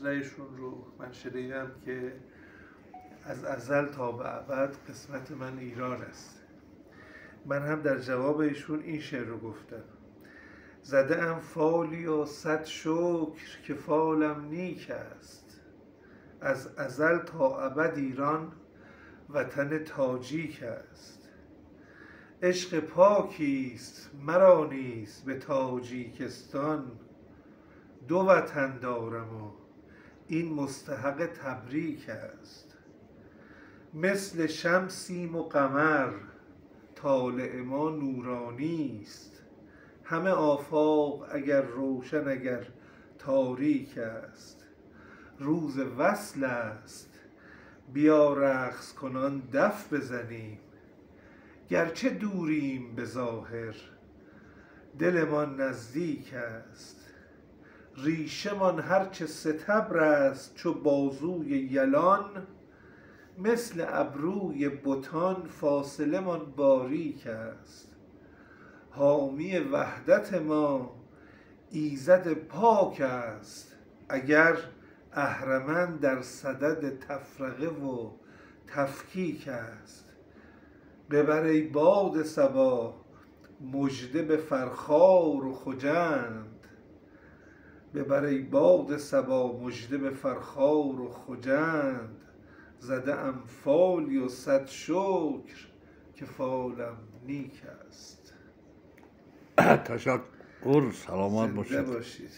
مصرعشون رو من شنیدم که از ازل تا به ابد قسمت من ایران است. من هم در جواب ایشون این شعر رو گفتم: زده ام فالی و صد شکر که فالم نیک است، از ازل تا ابد ایران وطن تاجیک است. عشق پاکی است مرا نیز به تاجیکستان، دو وطن دارم و این مستحق تبریک است. مثل شمسیم و قمر، طالع ما نورانی است، همه آفاق اگر روشن اگر تاریک است. روز وصل است بیا رقص کنان دف بزنیم، گرچه دوریم به ظاهر دلمان نزدیک است. ریشه مان هرچه ستبر است چو بازوی یلان، مثل ابروی بتان فاصله مان باریک است. حامی وحدت ما ایزد پاک است، اگر اهرمن در صدد تفرقه و تفکیک است. ببر ای باد صبا مژده به فرخار و خجند، ببر ای باد صبا مژده به فرخار و خجند. زده ام فالی و صد شکر که فالم نیک است. Ташаккур, саломат زنده бошед. باشید.